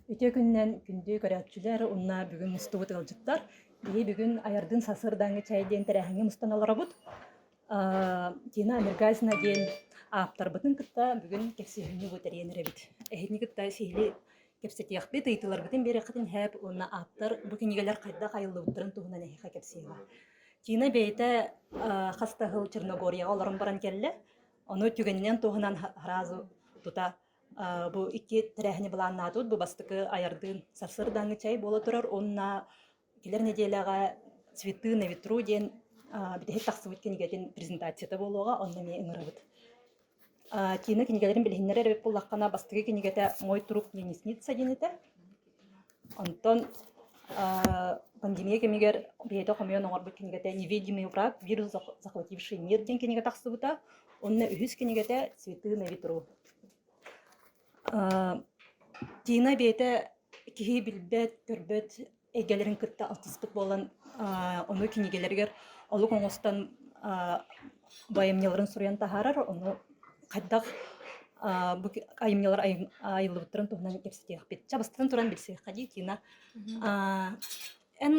Үтүө күнүнэн күндү көрөөччүлэр уонна бүгүн мустубут ыалдьыттар. Биһи бүгүн Айардын сарсыардааҥҥы чэй диэн тэрээһиҥҥэ мустан олоробут. Тина Амергазина диэн ааптарбытын кытта бүгүн кэпсэһиини бу тэрийэн эрэбит. Эһигини кытта сиһилии кэпсэтиэхпит, ыйытыыларбытын биэриэххитин сөп уонна ааптар бу кинигэлэр хайдах айыллыбыттарын туһунан эһиэхэ кэпсиэҕэ. Тина бэйэтэ хас да сыл Черногорияҕа олорон баран кэллэ. Ону түгэнинэн туһунан сразу тута Бу икки тэрээһини былааннаатыбыт. Бу бастакы айардыын сарсыардааҥҥы чэй буола турар уонна кэлэр нэдиэлэҕэ «Цветы на ветру» диэн бүтэһик тахсыбыт кинигэтин презентацията буолуоҕа, онно эмиэ ыҥырабыт. Тина кинигэлэрин билиһиннэрэр эбит буоллаххына, бастакы кинигэтэ «Мой труп мне не снится» диэн этэ. Онтон пандемия кэмигэр бэйэтэ хомуйан оҥорбут кинигэтэ «Невидимый враг. Вирус, захвативший мир» диэн кинигэ тахсыбыта. Уонна үһүс кинигэтэ «Цветы на ветру». Тина бэйэтэ киһи билбэт, көрбөт эйгэлэрин кытта алтыспыт буолан, ону кинигэлэригэр олук оҥостон бу айымньыларын суруйан таһаарар, ону хайдах бу айымньылар айыллыбыттарын туһунан кэпсэтиэхпит. Чэ, бастатан туран билсиэххэ дии, Тина. Эн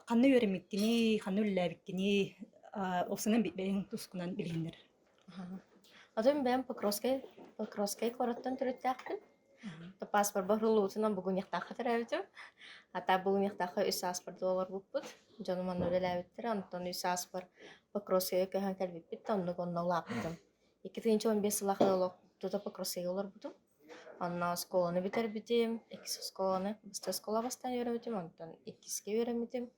ханна үөрэммиккиний, ханна үлэлээбиккиний, уопсайынан бэйэҥ тускунан билиһиннэр. Атын бэйэм Покровскай, Покровскай куораттан төрүттээхпин. Паспорбар уһуллубутунан Бугуньахтаахха төрөөбүтүм. А так Бугуньахтаахха үс сааспар олорбуппут. Дьонум онно үлэлээбиттэрэ. Онтон үс сааспар Покровскайга көһөн кэлбиппит да оннук онно улааппытым. 2015 сыллаахха олох тута Покровскайга олорбутум. Онно оскуоланы бүтэрбитим, иккис оскуоланы, бастакы оскуола бастаан үөрэммитим, онтон иккискэ үөрэммитим.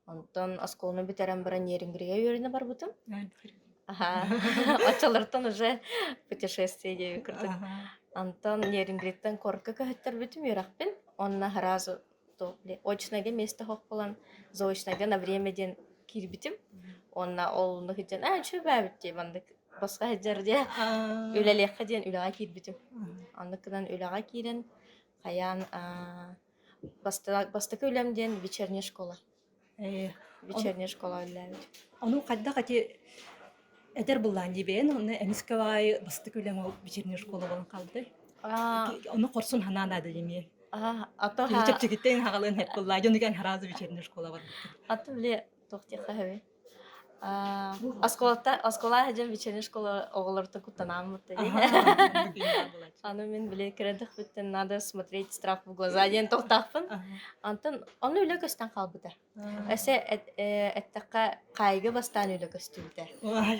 Онтон оскуоланы бүтэрэн баран Нерюнгригэ үөрэнэ барбытым. Аха, оччолортон уже путешествие диэбит курдук. Онтон Нерюнгриттэн куоракка көһөттөрбүтүм үөрэхпин. Онно сразу очнайга место суох буолан заочнайга на время диэн киирбитим. Уонна ол онно сылдьан аа үчүгэй баабыт дии маннык босхо сылдьар диye үлэлиэххэ диэн үлэҕэ киирбитим. Оннук гынан үлэҕэ киирэн хайаан бастакы үлэм диэн вечерняя школа. Вечерняя школа үлэлээбитим. Ону хайдах ити эдэр былаан диибэйэн, онно эмискэ баайы бастакы үлэҥ ол вечерняя школа буолан хаалбытай. Ону хорсун санаа наада диэмиэ. Ато Чэпчэкиттэн хаҕалыан эт буоллаа, дьону кэн хараазы вечерняя школа барбыттар. Аты били туох диэххэ сөбүй? Оскуолата оскуола сылдьан вечерняя школа оҕолортон куттанааммыт дии. Аны мин били кырадахпыттан надо смотреть страх в глаза диэн тохтоохпун. Онтон ону үлэ көстөн хаалбыта. Өссө эттэххэ хаайга бастаан үлэ көстүбүтэ.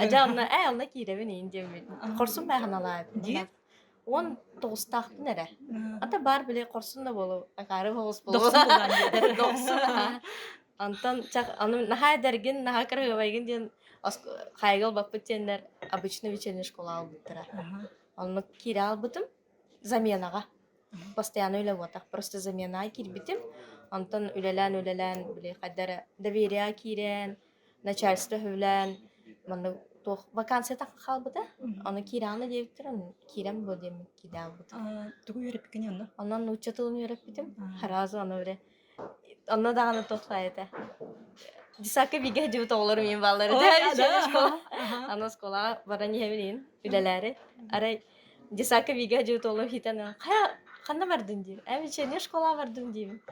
Дьэ онно ээ онно киирэбин иин диэммин. Хорсун бааһыналаабыт. 19-таахпын эрэ. Ата баар били хорсун да буолуо, акаары соҕус буолуо. Дохсун Онтон аны наһаа эдэргин, наһаа кыраһыабайгын диэн хаайга ылбаппыт диэннэр обычно вечерняя школа ылбыттара. Онно киирэ албытым заменаҕа. Постоянно үлэ буолбатах, просто заменаҕа киирбитим. Онтон үлэлээн-үлэлээн били хайда эрэ доверие киирэн, начальство үһүлээн маннык туох вакансия хаалбыта. Ону киирэҕин да диэбиттэр, ону киирэн буо диэммин киирэ албытым. Тугу үөрэппиккиний онно? Онон нуучча тылын үөрэппитим. Сразу ону били Онно даҕаны туох этэ. Десакка бииргэ сылдьыбыт оҕолорум иин бааллар этэ. Школа. Аны оскуолаҕа баран иһэбин иин үлэлээри. Арай десакка бииргэ сылдьыбыт оҕолорум иһитэн хайа ханна бардын диир. Ээ вечерняя школаҕа бардым диибин.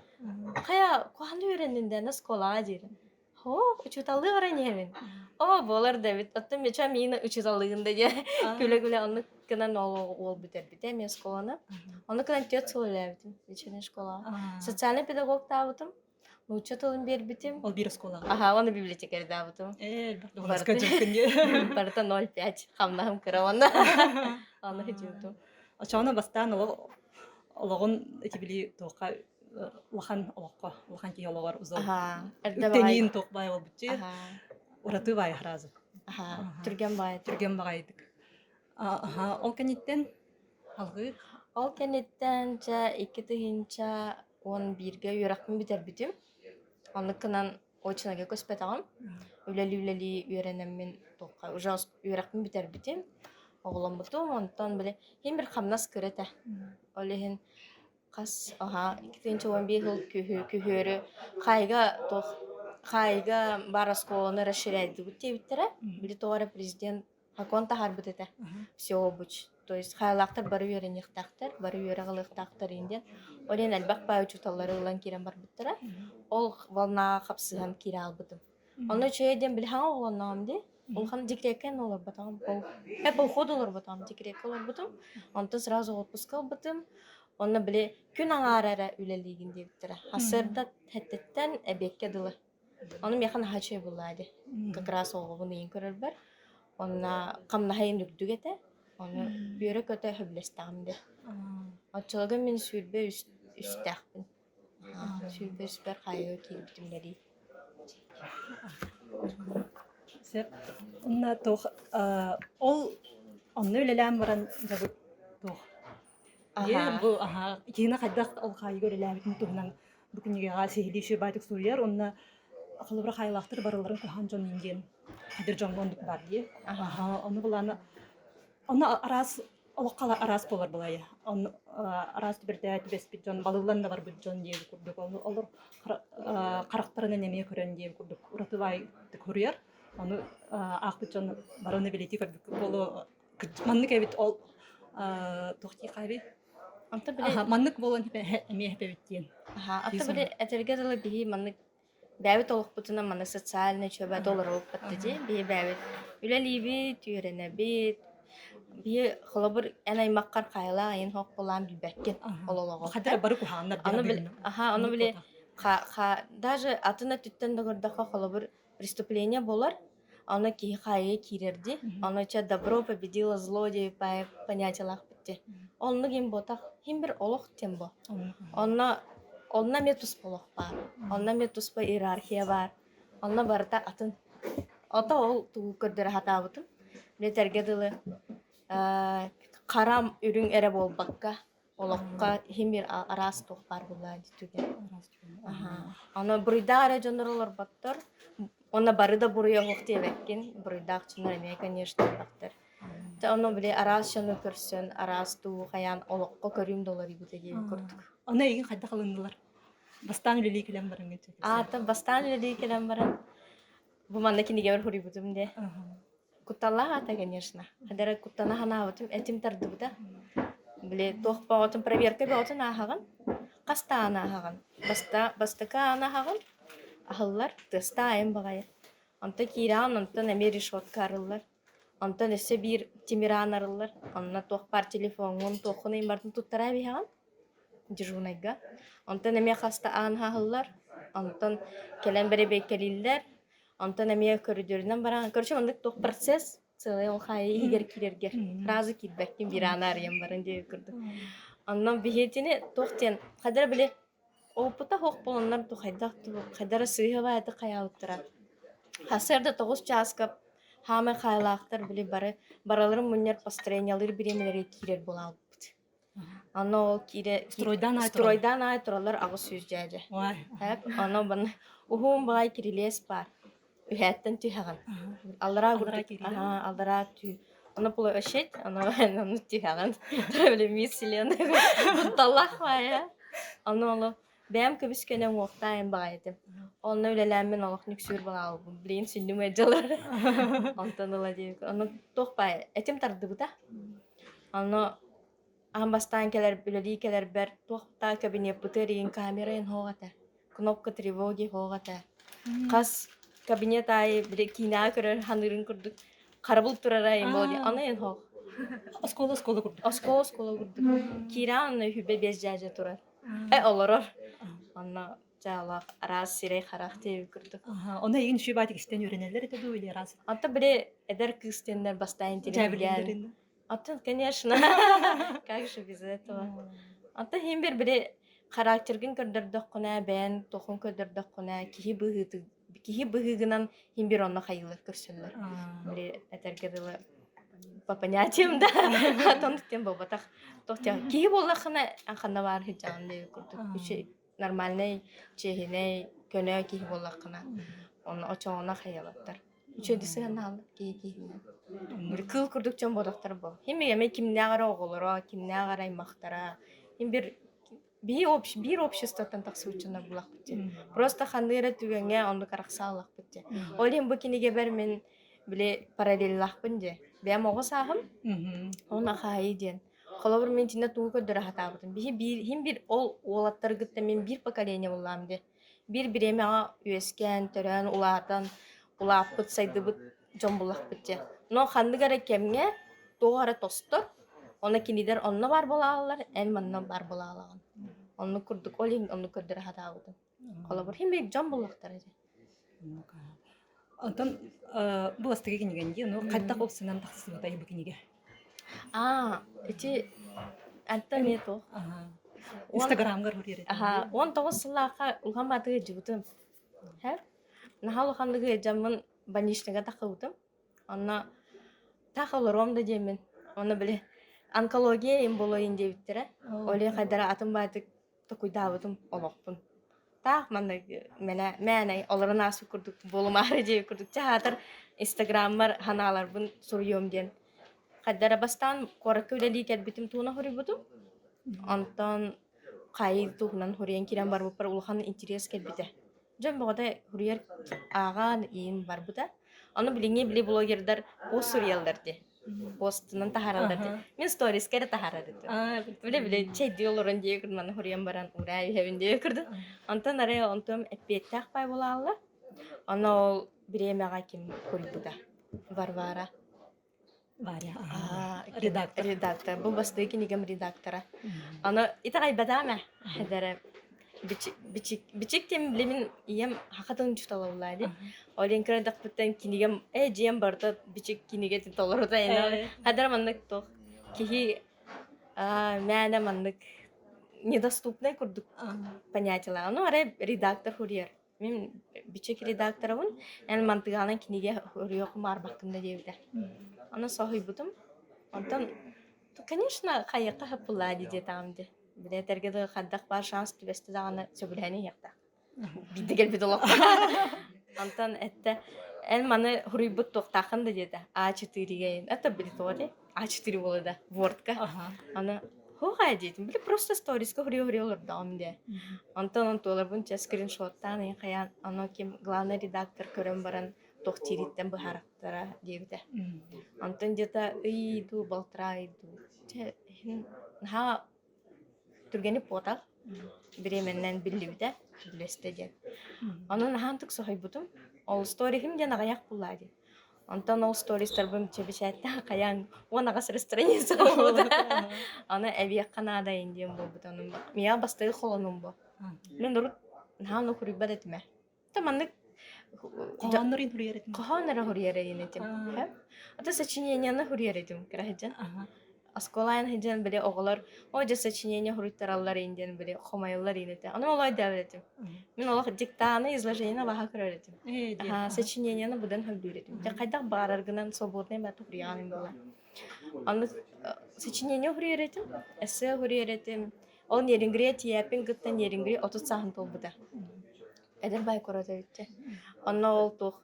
Хайа куһаҕаны үөрэннин да аны оскуолаҕа диирим. Һоо, учууталлыы баран иһэбин. Оо, буолар да эбит. Оттон меча миина учууталлыгын да диэн күлэ-күлэ оннук гынан ол уол бүтэрбитэ эмиэ оскуоланы. Оннук гынан түөрт сыл үлэлээбитим вечерняя школаҕа. Социальный педагогтаабытым. Нуучча тылын биэрбитим. Ол биир оскуолаҕа. Аха, уонна библиотекардаабытым. Ээ, элбэх дуоһунаска дьылкын дии. Барыта 0,5 хамнаһым кыра уонна аны сылдьыбытым. Очоҕуна бастаан олоҕун ити били туохха улахан олоххо, улахан киһи олоҕор узол үктэниин туох баай буолбутчу ураты баай сразу. Түргэн баай. Түргэн баҕайытык. Аха, ол кэнниттэн алгыы Ол кэнниттэн чэ 2011-гэ үөрэхпин бүтэрбитим. Оннук гынан очнойга көспөтөҕүм. Үлэлии-үлэлии үөрэнэммин туохха уже үөрэхпин бүтэрбитим. Оҕоломмутум. Онтон били иһин бир хамнас кыра этэ. Ол иһин Хас аһаа 2011 сыл күһүөрү хаайга туох хаайга баар оскуоланы расширяйдыбыт диэбиттэрэ. Били тоҕо эрэ президент закон таһаарбыт этэ. Всеобуч. То есть хаалаахтар бары үөрэниэхтээхтэр, бары үөрэх ылыахтаахтар диэн. Ол иһин элбэх баай учууталлары ылан киирэн барбыттара. Ол волнаҕа хапсыһан киирэ албытым. Онно үчүгэй диэн били хаҥа оҕолонноҕум дии. Улахан декреккэ олорботоҕум. Полход олорботоҕум, декреккэ олорбутум. Онтон сразу отпуска ылбытым. Онно били күн аҥаара эрэ үлэлиигин диэбиттэрэ. Сарсыарда сэттиттэн эбиэккэ дылы. Ону миэхэ наһаа үчүгэй буоллаа дии. Как раз оҕобун ыйын көрөрбөр. Онно хамнаһайын үрдүк этэ. Ону үөрэ-көтө сөбүлэстэҕим дии. Оччолорго мин 23 үстээхпин. 23 үспэр хаайыыга киирбитим дэлии. Сөп. Онно туох ол онно үлэлээн баран дьабыт туох Дьэ, бу аһаа Киина хайдах ол хаайыыга үлэлээбитин туһунан бу кинигэҕэ сиһилии сүрбаатык суруйар уонна холобура хаайылаахтар барыларын куһаҕан дьон диэн эдэр дьоҥҥо оннук баар дии. Аһаа, ону былаана онно араас олоххо араас буолар былайа. Онно араас түбэлтэ түбэспит дьон, балыллан да барбыт дьон диэн курдук ону олор харахтарынан эмиэ көрөн диэн курдук уратылаайдык суруйар. Ону аахпыт дьон барыны бэлиэтии көрбүккүт буолуо Маннык эбит ол туох дии хаалый? Онто били Маннык буолан эмиэ эбит диэн. Аха, ата били этэргэ дылы биһи маннык бэйэбит олохпутунан маннык социальнай чөбөт олоробуппат дии. Биһи бэйэбит үлэлиибит, үөрэнэбит. Биһи холобур эн аймаххар хайалаах айын хоққулаан билбэккин ол олоҕу. Хадара бары куһааннар Аны били аха, ону били ха ха даже атын өттүттэн да көрдөххө холобур преступление болар Аны киһи хаайыга киирэр дии. Аны чэ добро победило зло диэбит понятиелаахпыт дии. Оннук им ботах хим бир олох диэн бо. Онно онно эмиэ туспа олох баар. Онно эмиэ туспа иерархия баар. Онно барыта атын. Ото ол тугу көрдөрө сатаабытым. Билэтэргэ дылы харам үрүҥ эрэ буолбакка олоххо иһин биир араас туох баар буоллаа дии түгэн. Аны буруйдаах эрэ дьоннор олорботтор. Уонна бары да буруйа суох диэбэккин. Буруйдаах дьоннор эмиэ, конечно, элбэхтэр. Дьэ ону били араас дьону көрсөн, араас туу хайаан олоххо көрүүм да уларыйбыта диэбит курдук. Аны эйигин хайдах ылыннылар? Бастаан үлэлии кэлэн бараҥҥын Аата бастаан үлэлии кэлэн баран бу манна кинигэбэр суруйбутум дии. Кутталлаах аата, конечно. Хадара куттана санаабытым, этим тардыбыта. Били туох бөҕөтүн проверка бөҕөтүн ааһаҕын. Хас да ааны ааһаҕын. Баста бастакы ааны ааһаҕын, аһыллар, тыастаах айан баҕайы. Онтон киирэҕин, онтон эмиэ решетка арыллар. Онтон өссө биир тимир аан арыллар. Онно туох баар телефоҥҥун, туоххун ыйын барытын туттара эбиһэҕин дежурнайга. Онтон эмиэ хас да аан аһыллар. Онтон кэлэн бэрэбиэркэлииллэр. Онтон эмиэ көрүдүөрүнэн баран, короче, маннык туох процесс целый ол хаайы иһигэр киирэргэр сразу киирбэккин биир ааны арыйан баран диэбит курдук. Онно биһиэтини туох диэн хайдара били опыта суох буоланнар ту хайдах ту хайдара сыыһа баайдык хайаабыттара. Сарсыарда 9 чааска хаамай хаайлаахтар били бары бараларын мунньар построениялыыр бириэмэлэргэ киирэр буолаабыппыт. Аны ол киирэ Стройдаан аай тураллар. стройдаан аай тураллар 800 дьээдьэ. Ой. Эп, ону баны уһуун баҕай кирилиэс баар. Үһээттэн түһэҕин. Аллараа Аллараа курдук киириилэр. аһаа, аллараа тү ону площадь, ону ону түһэҕин. Били мисс Вселенная кутталлаах баайа. Ону олу бэйэм көбүс-көнө уҥуохтаайын баҕайы этим. Онно үлэлээммин олох нүксүүр балаалбын. Блин, сүннүм ыалдьалар. Онтон ыла диэбит. Ону туох баай этим тардыбыта. Ону аан бастаан кэлэр үлэлии кэлэрбэр туох да кабинеппытыгар игин камера иһин суох этэ, кнопка тревоги суох этэ. Хас кабинет аайы били киинэҕэ көрөр ханыырын курдук харабыл турара иһин буолуо дии. Ону иһин суох. Оскуола оскуола курдук. Оскуола оскуола курдук. Киирэҕин онно үһүбэ биэс дьээдьэ турар. Э олорор. Онно дьаалаах араас сирэй-харах диэбит курдук. Ону эйигин үчүгэй баатык истэн үөрэнэллэр этэ дуу или араас Онтон били эдэр кыыс диэннэр бастаан интеллигент Атын, конечно, как же без этого. Антон иһин бир били характергын көрдөрдөххүнэ, бэйэн туохун көрдөрдөххүнэ, киһи быһыыты киһи быһыыгынан иһин бир онно хайыылар көрсөллөр. Били этэргэ дылы по понятиям да, атын тем буолбатах. Туох диэн киһи буоллаххына ханна баар сылдьаҕын диэбит курдук. Үчүгэй нормальнай, чиэһинэй, көнө киһи буоллаххына, онно очоҕуна хайалаттар. Үчүгэйдик сыһыаннаһаллар киһи киһинэн. Били кыыл курдук дьон буолуохтара буо. Хим эмэ кимнээх эрэ оҕолоро, кимнээх эрэ аймахтара. Хим бир биһи общ биир обществоттан тахсыбыт дьоннор булахпыт дии. Просто ханнык эрэ түгэҥҥэ оннук арахсааллахпыт дии. Ол иһин бу кинигэбэр мин били параллеллаахпын дии. Бэйэм оҕо сааһым, уонна хаайыы диэн. Холобур, мин итиннэ тугу көрдөрө сатаабытым. Биһи биир, иһин биир ол уолаттары кытта мин биир поколение буллаам дии. Биир бириэмэҕэ үөскээн, төрөөн, улаатан, улааппыт, сайдыбыт дьон буллахпыт дии. Но ханнык эрэ кэмҥэ туох эрэ тостор, ону кинилэр онно баар буолааллар, эн манна баар буолаалаҕын. Оннук курдук, ол иһин оннук көрдөрө сатаабытым. Холобур, иһин биир дьон буллахтара дии. Онтон бу бастакы кинигэҥ дии, ону хайдах ылсынан тахсыбытай бу кинигэ? Аа, ити антон эмиэ туох? Инстаграмгар суруйар этиҥ Аха, 19 сыллаахха улахан баатыгы ыдьыбытым. Һэ? Наһаа улаханнык ыалдьаммын больничныйга таххыбытым. Онно таах олоруом да диэммин. Онно били онкология им буолуойун диэбиттэрэ. Ол иһин хайдара атын баатык токуйдаабытым олохпун. Таах манна мэнэ мээнэ олорон ааспыт курдук буолумаары диэбит курдук чаһаатар инстаграммар ханааларбын суруйуом диэн. Хайдара бастаан куоракка үлэлии кэлбитим туһунан суруйбутум. Онтон хаайыы туһунан суруйан киирэн барбыппар улахан интэриэс кэлбитэ. Дьон бөҕөтө суруйар ааҕаан иин барбыта. Ону билиҥҥи били блогердар пост суруйаллар дии. Постунан таһаараллар дии. Мин сторискэ эрэ таһаарар этим. Билэ-билэ чэйдии олорон диэ курдук маны суруйан баран ураа үһэбин диэ курдук. Онтон арай онтум эппиэттээх пай буолаалла. Ону ол бириэмэҕэ ким суруйбута? Варвара. Варя, Аа, редактор. Редактор. Бу бастакы кинигам редактора. Аны итэҕэйбэтэҕим ээ. Эдэрэ бичик бичик бичик диэн билимин ийэм саха тылын учуутала буоллаа дии. Ол иһин кыра эрдэхпиттэн кинигэм ээ дьиэм барыта бичик кинигэтин толорута эн хадара маннык туох киһи аа мээнэ маннык недоступный курдук понятиелаах. Ну арай редактор суруйар. Мин бичик редакторабын, эн мантыгаанан кинигэ суруйуоххун баҕарбаккын да диэбитэ. Аны соһуйбутум. Онтон, конечно, хайыахха сөп дии диэтэҕим дии. Били этэргэ дылы хайдах баар шанс түбэстэ даҕаны сөбүлэһэн иһиэхтээх. Биирдэ кэлбит олоххо. Онтон эттэ, эн маны суруйбут туохтааххын да диэтэ. А4-ге это били тоҕо дии? А4 буолла да, Word-ка. Аны Хуха диэтим, били просто сториска хурио-хурио олордоҕум диэ. Онтон онтуоларбын чэ скриншоттаан ыйан хайаан, ону ким главный редактор көрөн баран туох диириттэн быһаарахтара диэбитэ. Онтон где-то ый дуу, балтараа ый дуу, чэ иһин наһаа түргэнник буотах, бириэмэннэн биллибитэ, сөбүлэстэ диэн. Онон наһаантык соһуйбутум. Ол сторихим диэн аҕыйах буллаа дии. Онтон ол стористарбын чэбичээттээх хайаан 18 эрэ страница буолбута. Аны эбиэххэ наадайын диэн буолбута. Ону миэхэ бастакы холонум бу. Мин урут наһаа ону хуруйбат этим ээ. Та маннык Хоһооннорун суруйар этим. Хоһоон эрэ суруйар этим. Ата сочинениены суруйар этим кыра сылдьан. Оскуолаан сылдьан били оҕолор оо дьэ сочинение суруйтараллар ин диэн били хомойоллор ин этэ. Ону олой өйдөөбөт этим. Мин олох диктаны, изложениены баха көрөр этим. Аха, сочинениены быдан сөбүлүүр этим. Дьэ хайдах баараргынан свободный баа туруйаҕын буола. Аны сочинение суруйар этим, эссе суруйар этим. Ол Нерюнгри тиийээппин кытта Нерюнгри 30 сааһын туолбута. Эдэр баай куорат эбит дьэ. Онно ол туох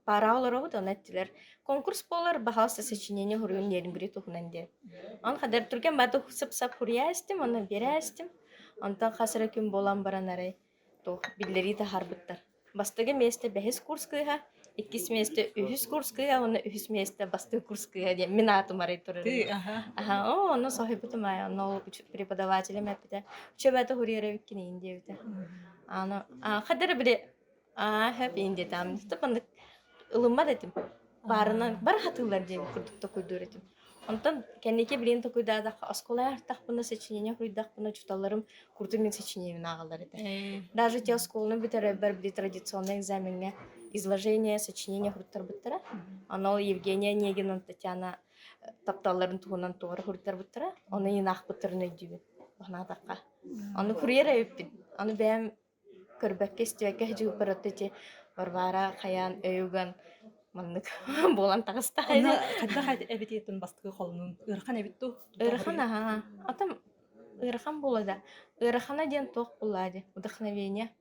пара олоробут, ону эттилэр конкурс буолар, баһаалыста сочинение суруйун Нерюнгри туһунан диэн. Он хадэр түргэн бааты сып-сап суруйа истим, онно биэрэ истим. Онтон хас эрэ күн буолан баран арай туох биллэрии таһаарбыттар. Бастакы миэстэ бэһис курс кыыһа, иккис миэстэ үһүс курс кыыһа уонна үһүс миэстэ бастакы курс кыыһа диэн мин аатым арай турар. Аха, оо, онно соһуйбутум аай, онно ол преподавателим эппитэ, «Чөбөтө суруйар эбиккин иин» диэбитэ. Аны хадары били Аа, сөп иин диэтэҕим. Маннык ылыммат этим. Баарынан бары хатыыллар диэн курдук токуйдуур этим. Онтон кэнники билигин токуйдаатахха оскуолаҕа артахпына сочинение суруйдахпына учууталларым курдук мин сочинениебин ааҕаллар этэ. Даже те оскуоланы бүтэрэрбэр били традиционнай экзамеҥҥа изложение, сочинение суруттарбыттара. Аны ол Евгения Онегина, Татьяна тапталларын туһунан туора суруттарбыттара. Ону иин аахпыттарын өйдүүбүн. Санаатахха. Ону курьер эбиппин. Аны бэйэм Көрбөккө, истибэккэ сылдьыбыппар оттон ити Варвара хайаан өй уган маннык буолан таҕыста. Онно хайдах эбитиэтин бастакы холонун ыарахан эбит дуу? Ыарахан аһаа. Атам ыарахан буолла да. Ыарахана диэн туох буоллаа дии вдохновение.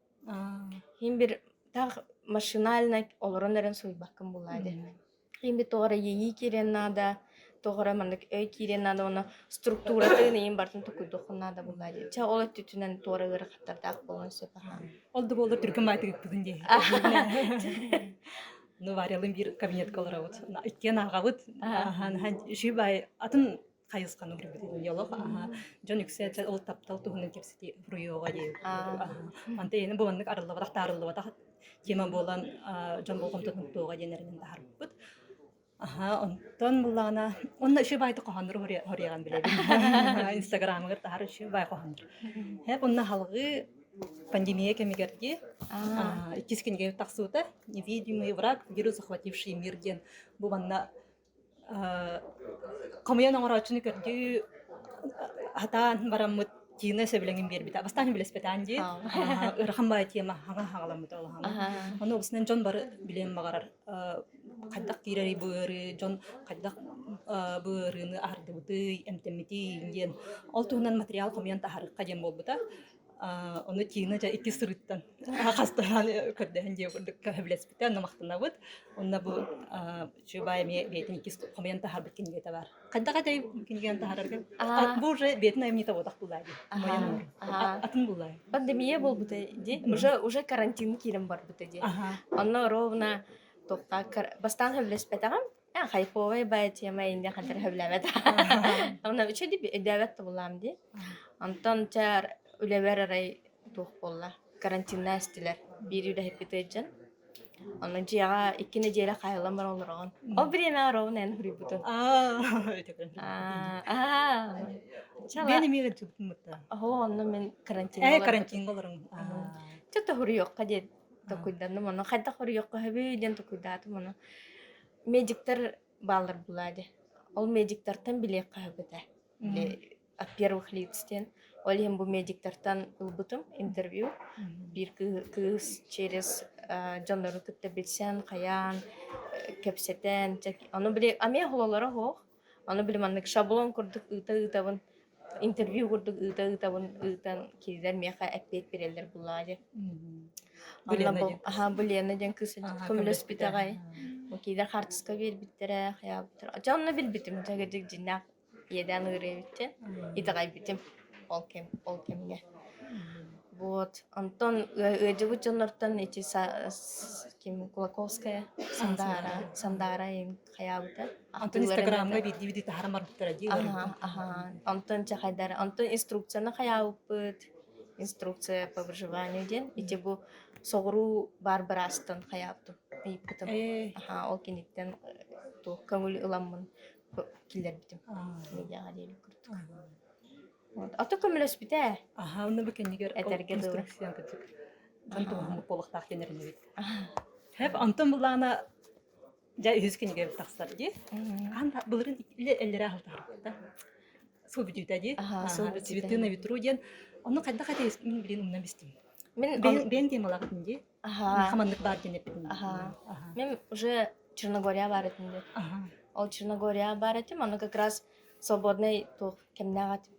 Иһин бир таах машинально олорон эрэн суруйбаккын буоллаа дии. Иһин тоҕо эрэ иэйии киириэн наада, тоҕо эрэ маннык өй киириэн наада уонна структуратын иһин барытын толкуйдуоххун наада буоллаа дии. Чэ ол өттүтүнэн туора ыарахаттардаах буолуон сөп аһаа. Ол да буоллар түргэн баайтыгыппытын дии. Ну, Варялыын биир кабинетка олоробут. Иккиэн ааҕабыт. Үчүгэй атын хайысханы уруйбут олох. Дьон үксэ ол таптал туһунан кэпсэтии уруйуоҕа диэбит. Онто ийэни бу маннык арыллыбатах таарыллыбатах тема буолан дьон болҕомтотун туоҕа диэн эрэнэн таһаарбыппыт. Аха, онтон буллаҕына, онно үчүгэй баайдык хоһооннору хоруйаҕын билэбин. Инстаграмыгар таһар үчүгэй баай хоһооннор. Һэп онно халҕыы пандемия кэмигэр дии иккис кинигэ тахсыбыта «Невидимый враг, вирус, захвативший мир» диэн бу манна хомуйан оҥорооччуну көрдүү хатаан бараммыт Тина сөбүлэҥин биэрбитэ. Бастаан билэспэтээн дии. Ыарахан баай тема хаҥа хаҥаламмыта улахан. Ону обусунан дьон бары билиэн баҕарар хайдах киирэрий бу ыарыы, дьон хайдах бу ыарыыны аһардыбытый, эмтэммитий диэн ол туһунан материал хомуйан таһаарыахха диэн буолбута. Ону Тина дьэ икки сырыттан хастаан көрдөһөн диэ курдук сөбүлэспитэ, онно махтанабыт. Онно бу Чубай эмиэ бэйэтин иккис хомуйан таһаарбыт кинигэтэ баар. Хайдах этэй кинигэн таһаарарга? Бу уже бэйэтин айымньыта буолбатах буллаа дии. Хомуйан атын буллаа. Пандемия буолбута дии. Уже карантин киирэн барбыта дии. Онно ровно туохха бастаан сөбүлэспэтэҕим. Хайповай баай тема инде хантар сөбүлээбэт. Онно үчүгэй өйдөөбөт да буллаам дии. Онтон чаар үлэбэр арай туох буолла. Карантинна эстилэр. Биир үлэһиппит ыйдьан. Онно дьиэҕэ икки нэдиэлэ хаайыллан баран олороҕун. Ол бириэмэҕэ ровно эн суруйбутун. Бэйэн эмиэ ыалдьыбытым Оһо, онно мин карантиҥҥа Ээ, карантиҥҥа олорон. Чэ, тоһуруйуохха диэн токуйданным. Ону хайдах хоруйуохха сөбүй диэн токуйдаатым. Ону медиктэр бааллар булаа дии. Ол медиктартан билиэххэ сөп этэ. От первых лиц диэн. Ол иһин бу медиктартан ылбытым интервью. Биир кыыс через дьоннору кытта билсэн, хайаан, кэпсэтэн. Ону били эмиэ оһололоро суох. Ону били маннык шаблон курдук ыыта-ыытабын, интервью курдук ыыта-ыытабын ыытан кинилэр миэхэ эппиэт биэрэллэр буллаҕа дии. Бу Онно Лена бу диэн кыыс. аһаа бу Лена диэн кыыс Көмөлөспүтэ. көмөлөспүтэҕэй. Кинилэр хаартыска биэрбиттэрэ, хайаабыттара. Дьэ онно билбитим, дьэ дьиҥнээх иэдээн ыарыы эбиттин, итэҕэйбитим ол кэм ол кэмҥэ. Вот. Онтон ыалдьыбыт дьоннортон ити ким Кулаковская Сандаара Сандаара хайаабыта. Онтон Инстаграмҥа биирдии-биирдии таһааран барбыттара дии Аха, аха. Онтон чэ хайдара. Онтон инструкцияны хайаабыппыт. Инструкция по выживанию диэн. Ити бу соҕуруу баар быраастан хайаабытым, ыйыппытым. Аха, ол киниттэн туох көҥүл ыламмын киллэрбитим. Медиаҕа диэбит курдук. Вот. А то көмөлөспүтэ. Аха, онно бу кэннигэр Этэргэ дылы. инструкциян кырдьык. Дьон туһаммыт буолуохтаах диэн эрэнэбит. Хэп, онтон буллаҕына дьэ үһүс кинигэ тахсар дии. Хаан былырын эллэрэ аһылтаһарбыта. Сыл бүтүүтэ дии. Аха, сыл бүтүүтэ. Цветы на ветру диэн. Онно хайдах этэй мин билин умнан бистим. Мин Бэйэн темалаах дии. Аха. Хаманнык баар диэн эппитин. Аха. Мин уже Черногория баар этим дии. Ол Черногория баар этим, ону как раз свободный туох кэмнээх этим.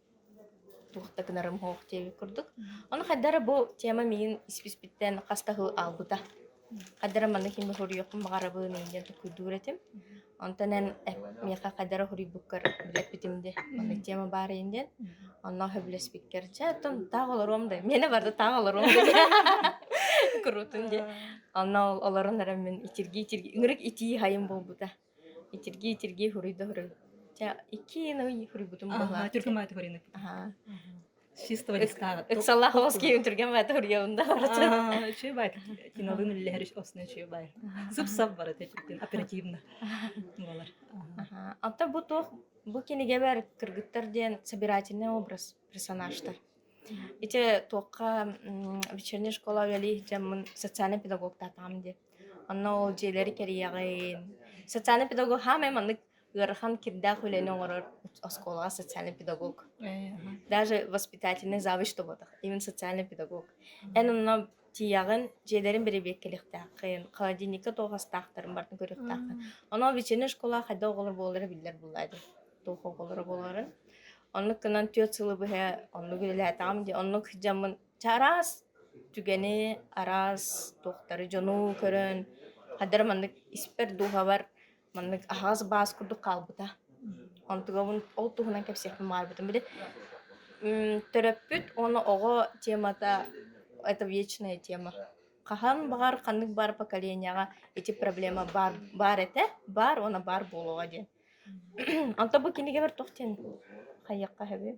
Туох да гынарым суох диэбит курдук. Ону хайда эрэ бу тема миигин исписпиттэн хас да сыл аалбыта. Хайда эрэ маннык иһин суруйуохпун баҕарабын диэн толкуйдуур этим. Онтон эн миэхэ хайда эрэ суруйбуккар билэппитим дии. Маннык тема баар иһин диэн. Онно сөбүлэспиккэр, чэ, оттон таах олоруом да, миэнэ барда таах олоруом да куруутун дии. Онно ол олорон эрэ мин итиргии-итиргии, ыҥырык итии хайым буолбута. Итиргии-итиргии хуруйда хуруй. Чэ, икки ый хуруйбутум буоллаах. Түргэн баайты хуруйна. Аха. С чистого листа. Ыксаллаах олус киһи түргэн баайты хуруйабын да барыта. Үчүгэй баай. Кинолын үллэһэр осна үчүгэй баай. Сып-сап барыта оперативно буолар. Оттон бу туох бу кинигэбэр кыргыттар диэн собирательный образ персонажтар. Ити туохха вечерняя школа үлэлии дьаммын социальный педагогтаатаҕым дии. Онно ол дьиэлэри кэрийэҕин. Социальный педагог хаамай маннык ыарахан кирдээх үлэни оҥорор оскуолаҕа социальный педагог. Даже воспитательный завуч буолбатах, именно социальный педагог. Эн онно тиийэҕин, дьиэлэрин бэрэбиэркэлиэхтээххин, холодильникка туох астаахтарын барытын көрүөхтээххин. Онон вечерняя школа хайдах оҕолор буолаллара биллэр буоллаа дии. Туох оҕолоро буоларын. Оннук гынан түөрт сылы быһа оннук үлэлээтэҕим дии. Оннук дьаммын чэ араас түгэни, араас туохтары дьону көрөн, хайдах эрэ маннык испэр дууһабар маннык аһаҕас баас курдук хаалбыта. Онтугабын ол туһунан кэпсиэхпин баҕарбытым. Били төрөппүт уонна оҕо темата это вечная тема. Хаһан баҕар ханнык баар поколениеҕа ити проблема баар, баар этэ, баар уонна баар буолуоҕа диэн. Онтон бу кинигэбэр туох диэн хайыахха сөбүй?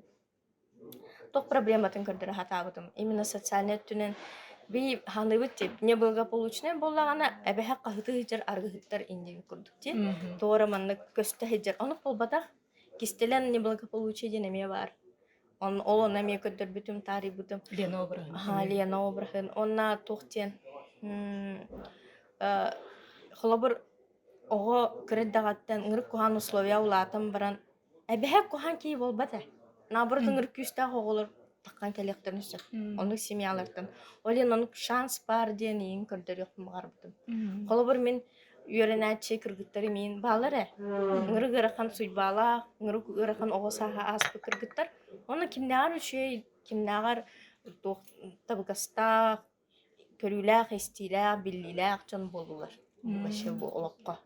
Туох проблематын көрдөрө сатаабытым. Именно социальнай өттүнэн би ханыыбыт тип неблагополучнай буоллаҕына эбэһэ хаһытыы сылдьар арыгыһыттар инники курдук ти туора маннык көстө сылдьар оннук буолбатах кистэлэн неблагополучие диэн эмиэ баар Он ол онно эмиэ көрдөрбүтүм, таарыйбытым. Лена обраһын. Аһаа, Лена обраһын. Уонна туох диэн холобур оҕо кыра эрдэҕиттэн ыҥырык куһаҕан условия улаатан баран эбэһэ куһаҕан киһи буолбат ээ. Наоборот ыҥырык күүстээх оҕолор таххан кэлиэхтэрин сөп. Оннук семьялартан. Ол иһин оннук шанс баар диэн иин көрдөрүөхпүн баҕарбытым. Холобур мин үөрэнээччи кыргыттары миин баалар ээ. Ыҥырык ыарахан суйбаалаах, ыҥырык ыарахан оҕо сааһа ааспыт кыргыттар. Онно кимнээҕэр үчүгэй, кимнээҕэр туох табыгастаах, көрүүлээх-истиилээх, биллиилээх дьон буоллулар вообще бу олоххо.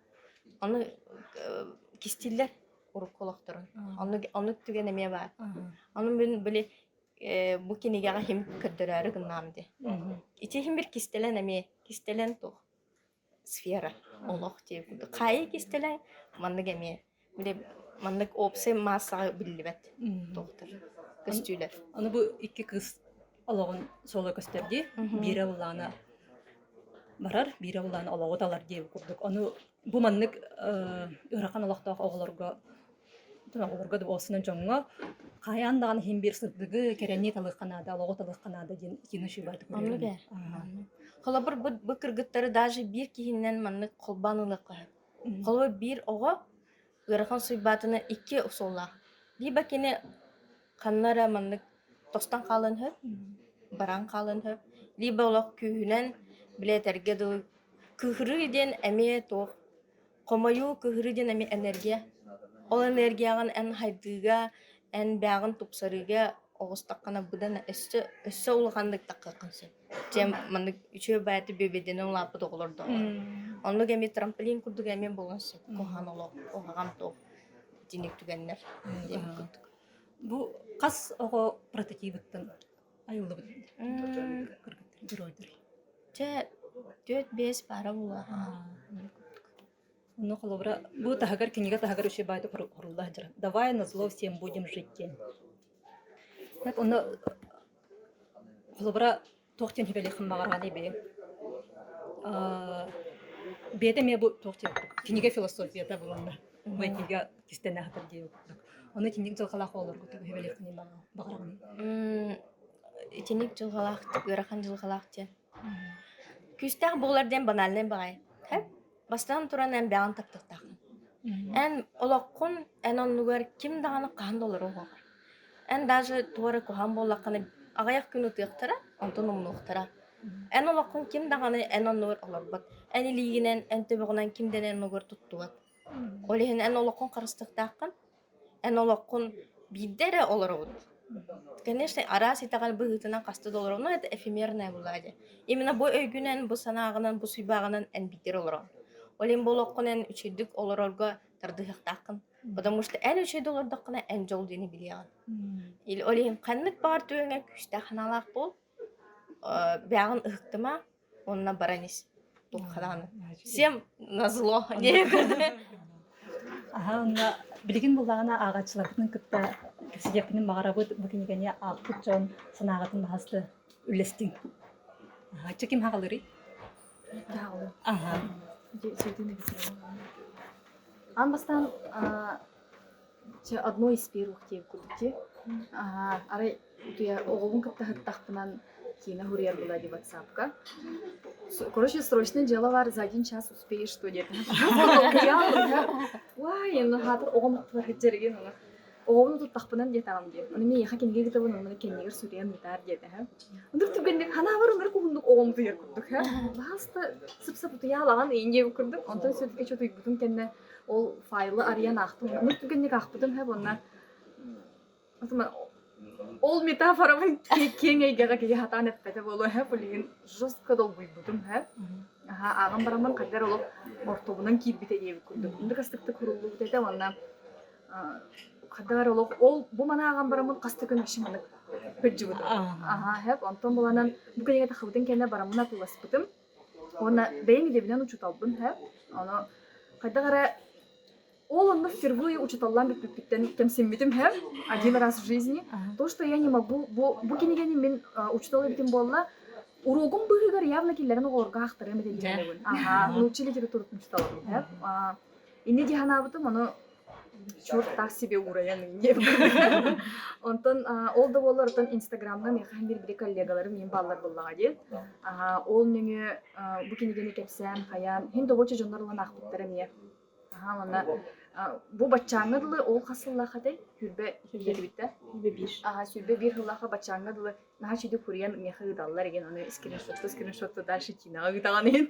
Ону кистииллэр урукку олохторун. Оннук оннук түгэн эмиэ баар. Ону мин били бу кинигэҕэ иһим көрдөрөөрү гыннаам дии. Ити иһин бир кистэлэн эмиэ кистэлэн туох сфера олох диэбит курдук. Хаайыы кистэлэҥ маннык эмиэ били маннык уопсай маассаҕа биллибэт туохтар көстүүлэр. Аны бу икки кыыс олоҕун суола көстөр дии. Биирэ улаана барар, биирэ улаана олоҕу талар диэбит курдук. Ону бу маннык ыарахан олохтоох оҕолорго оҕолорго да буолсунан дьоҥҥо хайаан даҕаны иһин биир сырдыгы, кэрэни талыахха наада, олоҕу талыахха наада диэн итини шибааты Оннук ээ. Холобур, бу, бу кыргыттары даже биир киһинэн маннык холбоон ылыахха сөп. Холобур, биир оҕо ыарахан суйбаатына икки суоллаах. Либо кини ханна эрэ маннык тостон хаалан сөп, баран хаалан сөп, либо олох күүһүнэн, били этэргэ дылы, кыыһырыы диэн эмиэ туох Хомойуу, кыһырыы диэн эмиэ энергия. Ол энергияҕын эн хайдыыга, эн бэйэҕин тупсарыыга оҕустаххына быдан өссө өссө улаханнык таххыаххын сөп. Дьэ маннык үчүгэй баайты бүөбэйдэнэн улааппыт оҕолордооҕор. Оннук эмиэ трамплин курдук эмиэ буолуон сөп. Куһаҕан олох, куһаҕан туох итинник түгэннэр диэн курдук. Бу хас оҕо прототибыттан айыллыбыт кыргыттар геройдар? Чэ, түөрт-биэс баара буолуо. Ну, холобура, бу таһыгар кинигэ таһыгар үчүгэй баайдык хорулла сылдьар. Давай назло всем будем жить диэн. Так, онно холобура туох диэн сүбэлиэххин баҕараҕыный бэйэҥ? Бэйэтэ эмиэ бу туох диэн кинигэ философията буолла. Бу этиигэ кистэнэ сытар диэн курдук. Ону итинник дьылҕалаах оҕолорго тугу сүбэлиэххиний баҕараҕыный? Итинник дьылҕалаах, ыарахан дьылҕалаах диэн. Күүстээх буолар диэн банальнай баҕайы. Бастатан туран эн бэйэҕин таптыахтааххын. Эн олоххун эн оннугар ким даҕаны хаһан да олоруо суоҕа. Эн даже туох эрэ куһаҕан буоллаххына аҕыйах күн ытыахтара, онтон умнуохтара. Эн олоххун ким даҕаны эн оннугар олорбот. Эн илиигинэн, эн төбөҕүнэн ким да эн оннугар туттубат. Ол иһин эн олоххун харыстыахтааххын. Эн олоххун биирдэ эрэ олоробут. Конечно, араас итэҕэл быһыытынан хаста да олоробут, но это эфемерное была дии. Именно бу өйгүнэн, бу санааҕынан, бу суйбааҕынан эн биирдэ эрэ олороҕун. Ол иһин бу олоххун эн үчүгэйдик олорорго тардыһыахтааххын. Потому что эн үчүгэйдик олордоххуна эн дьол диэни билиэҕин. Или ол иһин ханнык баҕар түгэҥҥэ күүстээх санаалаах буол, бэйэҕин ыһыктыма, уонна баран ис. Туохха даҕаны. Всем назло Аһа, онно билигин буллаҕына ааҕааччыларбытын кытта кэпсэтиэхпитин баҕарабыт. Бу кинигэни аахпыт дьон санааҕытын баһаста үллэстиҥ. Аһа, чэ ким хаҕалырый? Аһа. Аан бастаан чэ одно из первых диэбит курдук дии. Арай утуйа оҕобун кытта сыттахпынан киинэ суруйар была дии ватсапка. Короче, срочное дело бар, за один час успеешь, что диэтэ. Уай, ну хаатыр оҕом аттыбар сылдьарыгын ону. Оҕобун туттахпынан диэтэҕим дии. Ону миэхэ кинигэ кытабын онно кэннигэр суруйан ыытаар диэтэ. Ындык түргэнник ханаабар ынырык уһуннук оҕом утуйар курдук. Баһаалыста сып-сап утуйаалаҕан иин диэбит курдук. Онтон все-таки чутуйбутум кэннэ ол файлы арыйан аахтым. Ынырык түргэнник аахпытым һэ уонна ол метафорабын киэҥ эйгэҕэ киһи сатаан эппэтэ буолуо һэ билигин жестко долгуйбутум һэ ааҕан бараммын хайдах олох ортобунан киирбитэ диэбит курдук ындык астыктык суруллубут этэ уонна Хаддар олох ол бу манааҕан бараммын хаста күн вообще маннык кырдьыбытым. Аха, хэп онтон буланан бу кинигэ тахыбытын кэннэ бараммын атыыласпытым. Уонна бэйэм идэбинэн учууталбын хэп. Ону хайдах эрэ ол онно впервые учууталлаан бүппүппүттэн кэмсиммитим хэп один раз в жизни. То, что я не могу бу бу кинигэни мин учуутал эбитим буолла уруогум быыһыгар явно киллэрэн оҕолорго аахтарыам этэ диэн Аха, нуучча литературатын учууталабын хэп. Инньэ дии санаабытым, ону черт так себе уурайан Онтон ол да буоллар оттон Инстаграмҥа миэхэ биир били коллегаларым миин бааллар буоллаҕа дии. Ол нөҥүө бу кинигэни кэпсээн хайаан иһин добуоча дьоннор ылан аахпыттара эмиэ. Аха уонна бу баччааҥҥа дылы ол хас сыллаах этэй? Сүүрбэ диэбиттэ. Аха 21 сыллаахха баччааҥҥа дылы наһаа үчүгэй курьер миэхэ ыыталлар игин ону скриншотто скриншотто дальше Тинаҕа ыытаҕын иһин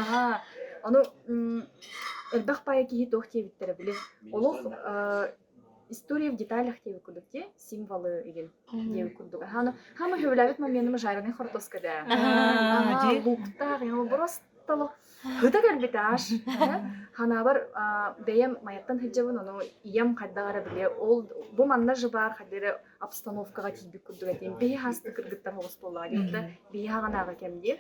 аха ону элбэх паайа киһи туох диэбиттэрэ били олох история в деталях диэбит курдук дии символы игин диэбит курдук аха ону хаама сөбүлээбит моменым жареный хортуоска да луктаах просто Ыта кэлбит аш. Ханаабар бэйэм Майаттан сылдьабын, ону ийэм хайдах эрэ били ол бу манна же баар хайдах эрэ обстановкаҕа тиийбит курдук этим. Биһи хаасты кыргыттар оҕус буоллаҕа диэн да биһи хаҕанааҕы кэм диэн.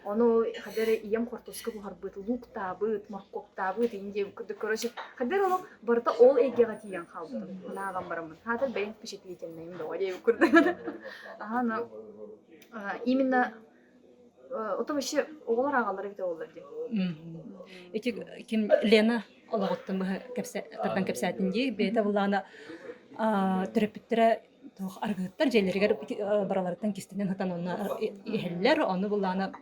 Ону хайдах эрэ ийэм хортуоска буһарбыт, лууктаабыт, моркуоптаабыт иин диэбит курдук короче хайдах эрэ олох барыта ол эйгэҕэ тиийэн хаалбытым. Санааҕам бараммын. Хаатар бэйэм впечатлительнайым доҕо диэбит курдук. Аха, но именно Ото вообще оҕолор ааҕаллар эбитэ буоллар дии. Ити ким Лена олоҕуттан быһа тардан кэпсээтин дии. Бэйэтэ былаана төрөппүттэрэ туох арыгыһыттар дьиэлэригэр бараларыттан кистэнэн сытан онно иһэллэр. Ону былаана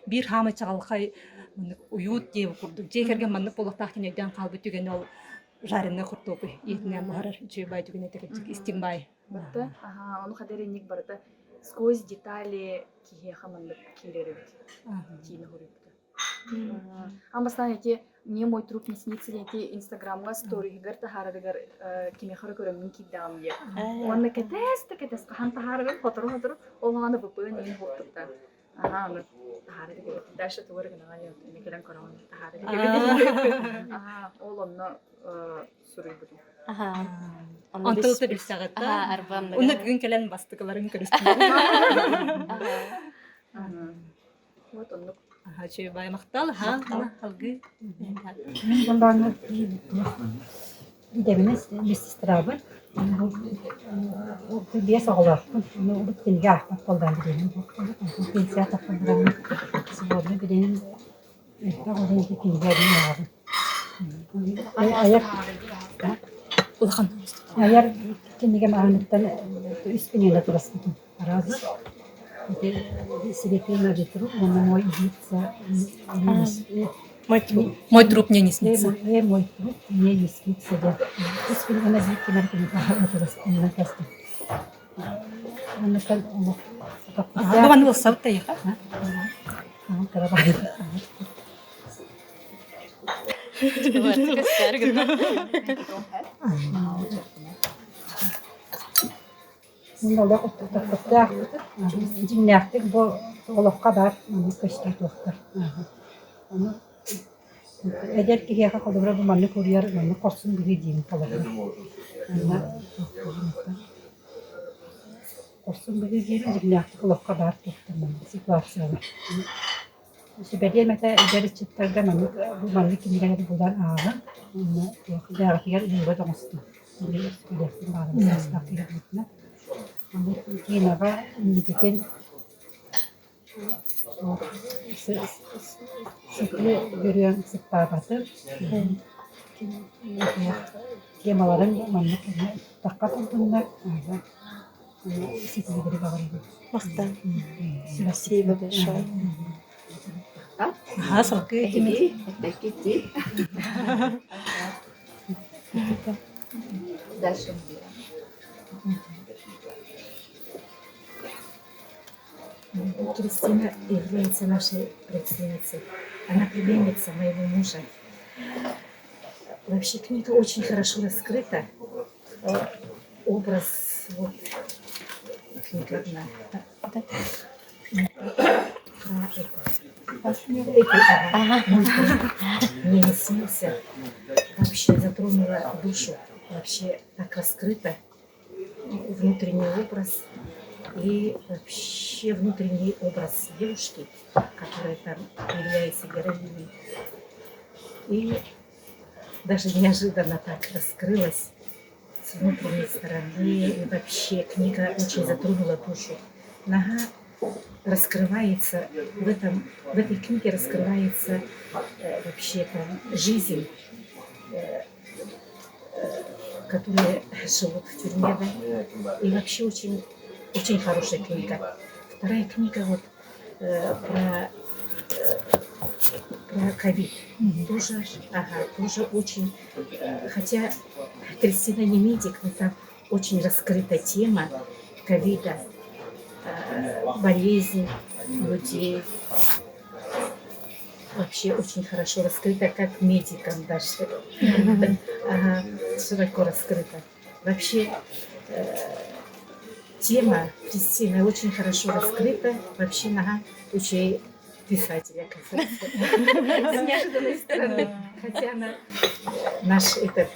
биир хаамай чаҕылхай маннык уют диэбит курдук дьиэ кэргэн маннык буолуохтаах диэн өйдөөн хаалбыт түгэнэ ол жареный хортуопуй ийэтинээн буһарар үчүгэй баай түгэнэ этэ кырдьык истиҥ баай. Барыта, аха, ону хадаринник барыта сквозь детали киһиэхэ маннык киирэр эбит. Тиина хоруйбута. Аан бастаан эти «Мне мой труп не снится» диэн эти Инстаграмҥа сториһыгар таһаарарыгар кимиэхэ эрэ көрөммүн киирдэҕим диye. Уонна кэтэс да кэтэс хаһан таһаарарын хотору-хотору ол аҕаны ВПН иһин буолтуттар. Аха, аны таһаара дигибит. Дальше тугу эрэ гынаҕын эмэ кэлэн көрөҕүн таһаара дигибит. Аха, ол онно суруйбутум. Онтон да билсэҕит да. Уонна бүгүн кэлэн бастакыларын көрүстүлэр. Вот оннук. Аха, бай махтал, ха, алгы. Мин бамбааны идэбинэ медсестрабын. Биэс оҕолоохпун. Ону урут кинигэ аахпат буоллаҕым билигин. Пенсия тахсан бараммын свободно билигин элбэх олох кинигэ эбин ааҕабын. Айар Улахан айар кинигэм ааныттан үс кинигэни тураспытым. Раз «Слепые на ветру» уонна «Мой убийца Мой труп мне не снится. Мой труп мне не снится диэн. Үс кинигэни биир кимэр кинигэ тураспытым. Оннуктан олох Бу манны ылсабыт да эйиэхэ. Олох дьиҥнээхтик бу олоххо баар маннык көстүү туохтар. Ону эдэр киһиэхэ холобура бу маннык уруйар маннык хорсун быһыы диэн холобура. Онно хорсун быһыы диэн дьиҥнээхтик олоххо баар туохтар маннык ситуациялар. Сүбэлиэм этэ эдэр ыччаттарга маннык бу маннык кинигэлэри булан ааҕыҥ уонна туох бэйэҕитигэр вывод оҥостуҥ. Билиэхпин баҕарабын саастаах киһи быһыытынан. Аны Тинаҕа инникитин сытыы бүрүөн сыппаабатын темаларын маннык тахха турдуннар ситиһиилэри баҕарабын. Махтал. Спасибо большое. Аха, салгыы кимий? Дальше. Кристина является нашей родственницей. Она племянница моего мужа. Вообще книга очень хорошо раскрыта. Образ вот книга одна. Про это. Ага. Мне не снился. Вообще затронула душу. Вообще так раскрыто внутренний образ и вообще внутренний образ девушки, которая там является героиней. И даже неожиданно так раскрылась с внутренней стороны. И вообще книга очень затронула душу. Нога раскрывается в этом, в этой книге раскрывается вообще там жизнь, которые живут в тюрьме, да. И вообще очень, очень хорошая книга. Вторая книга вот про про ковид. Тоже, ага, тоже очень, хотя Кристина не медик, но там очень раскрыта тема ковида, болезнь людей. Вообще очень хорошо раскрыта, как медикам даже. Ага, широко раскрыта. Вообще тема Кристины очень хорошо раскрыта. Вообще, ага, очень писатель, оказывается. С неожиданной стороны. Хотя она наш этот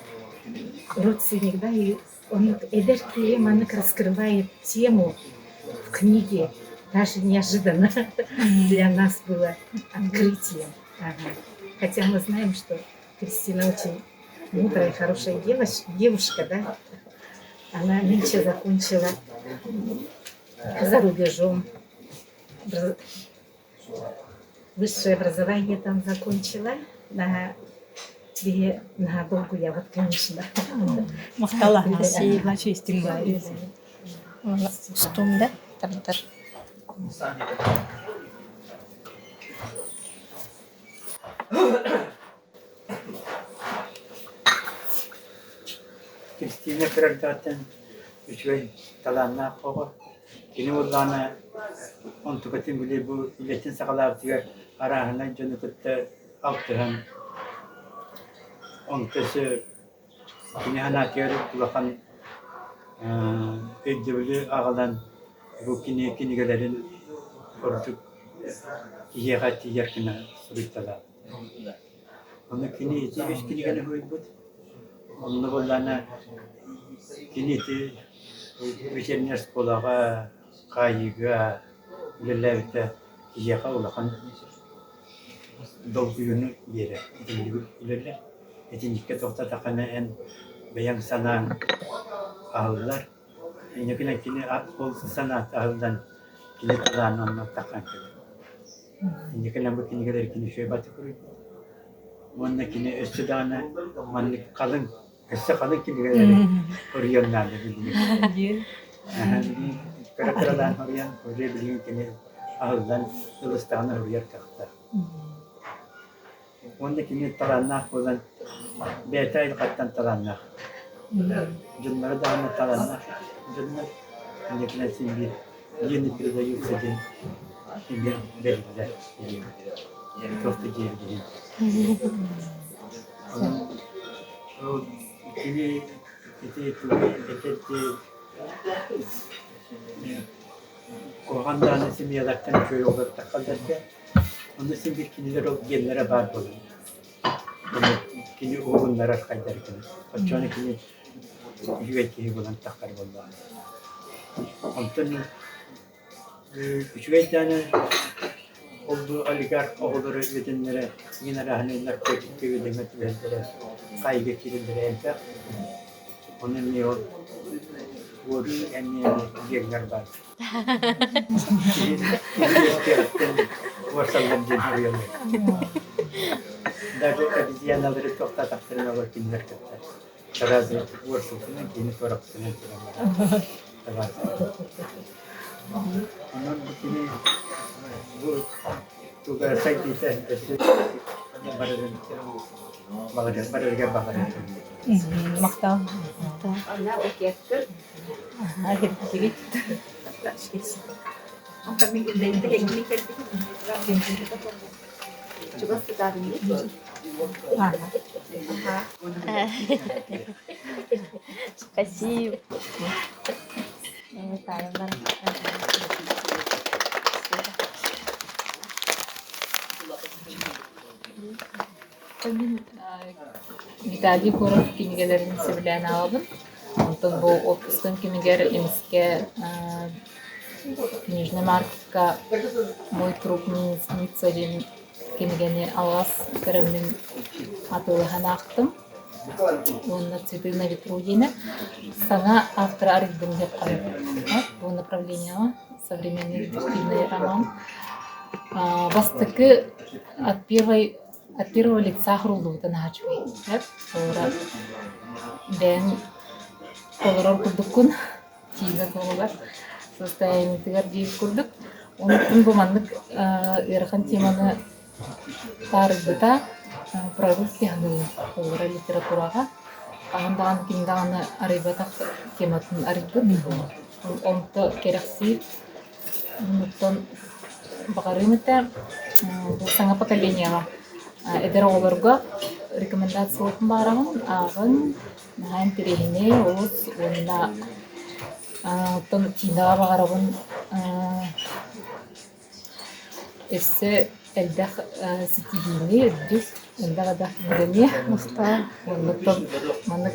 родственник, да, и он эдэр маннык раскрывает тему в книге, даже неожиданно для нас было открытием. Ага. Хотя мы знаем, что Кристина очень мудрая, хорошая девушка, да, она нынче закончила за рубежом высшее образование там закончила на на долгуя вот конечно. Махтала. Чистим. Устум да? Тардар. Кристина кырардааттан үчүгэй талааннаах оҕо. Кини буоллаҕына онтукатын били бу үлэтин саҕалаабытыгар арааһынай дьону кытта алтыһан онто өссө кини санаатыгар улахан өйдөбүлү аҕалан бу кини кинигэлэрин ордук киһиэхэ тиийэр гына суруйталаабыт. Ону кини ити үс кинигэни суруйбут. Онно буоллаҕына кини ити вечерняя школаҕа, хаайыыга үлэлээбитэ киһиэхэ улахан долгуйууну биэрэр. Итинник үлэлэр. Итинниккэ тохтотоххуна эн бэйэҥ санааҥ аһыллар. Инникинэн кини ол санаата аһыллан кини талаана онно таххан кэлэр. Инникинэн бу кинигэлэр кини үчүгэй батык суруйбут. Уонна кини өссө даҕаны маннык халыҥ, өссө халыҥ кинигэлэри суруйуон наада билигин. Кыра-кыралаан суруйан, уже билигин кини аһыллан ылыстаҕына суруйар кыахтаах. Уонна кини талааннаах буолан, бэйэтэ айылҕаттан талааннаах. Дьонноро даҕаны талааннаах дьоннор. Инникинэн син биир гены передаются диэн эмиэ бэриллэр диэн туох да диэбит Онон ол кини ити тугу этэрди куһаҕан даҕаны семьялартан үчүгэй оҕолор таххаллар Онно син биир кинилэр ол геннэрэ баар буолар. Кини уһугуннарар хайдар гына. Оччоҕуна кини үчүгэй киһи буолан таххар буоллаҕына. Онтон үчүгэй даҕаны ол бу олигарх оҕолоро үөдэннэрэ иҥин арааһынай наркотикка үөдэҥҥэ түбэһэллэрэ, хаайыыга киирэллэрэ элбэх. Ону эмиэ ол уоруу эмиэ геннэр баар. Даже обезьяналары туохтаатахтарына олор кинилэр кытта сразу уорсутунан кини туораппытынан туран Онон бу кини бу туга сайдыыта өссө барарын барарыгар баҕарар. Махтал. Анна океттыр. Чугас сытаарын Спасибо. Виталий Егоров кинигэлэрин сөбүлээн ааҕабын. Онтон бу отпускам кэмигэр эмискэ книжный маркетка «Мой труп не снится» диэн кинигэни алҕас көрөммүн атыылаһан аахтым. Уонна «Цветы на ветру» диэни саҥа автора арыйдым диэххэ бу направлениеҕа современный детективный роман. Бастакы от первой от первого лица суруллубута наһаа үчүгэй. Олорор бэйэҥ олорор курдуккун тиийбэт буолар состояниетыгар диир курдук. Онтон бу маннык ыарахан теманы таарыйбыта прорыв киһи олорор литератураҕа хаһан даҕаны ким даҕаны арыйбатах тематын арыйбыт. Онто кэрэхсиир. Оннуктан баҕарыам этэ бу саҥа поколениеҕа эдэр оҕолорго рекомендациялыахпын баҕараҕын ааҕыҥ, наһаа интэриэһинэй олус уонна оттон Тинаҕа баҕарабын өссө элбэх ситиһиини, үрдүк, элбэх элбэх кинигэни уонна оттон маннык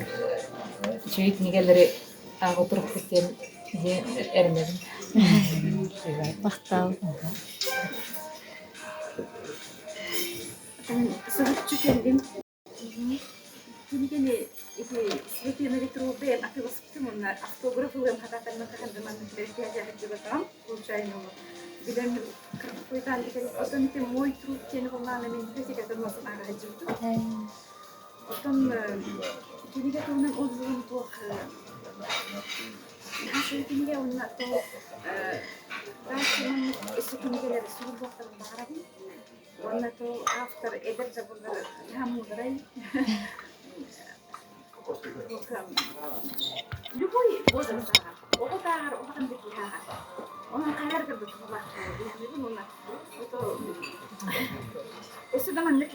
үчүгэй кинигэлэри ааҕа турукпут диэн эрэнэбин. Махтал. Соһуччу кэллим. Кинигэни ити Светлана Ветрова атыыласпытым уонна автограф ылыам хатаатармын хаһан да маннык бэркээһи сылдьыбатаҕым случайно билэн кыргыттан оттон ити мой труд диэн холлаана мин физикатын уотун ааҕа сылдьыбытым. Оттон кинигэ туһунан отзывым туох наһаа кинигэ уонна то дальше маннык өссө кинигэлэр суруйуохтарын баҕарабын. Уонна то автор эдэр да буоллар наһаа муударай. Любой возраст ааҕар. Оҕо да ааҕар, улахан да киһи ааҕар. Онон хайар да туһалаах диэхмибин уонна өссө да маннык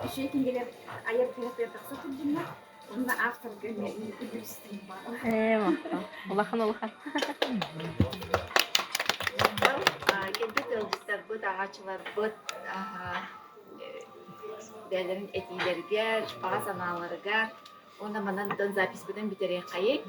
үчүгэй кинигэлэр айар кыһатыгар тахса турдуннар. Уонна авторга эмиэ үрдүк баар. Ээ, махтал. Улахан улахан. Кэлбит ыалдьыттарбыт, ааҕааччыларбыт бэйэлэрин этиилэригэр, баҕа санааларыгар уонна манан записьпытын бүтэриэххэйик.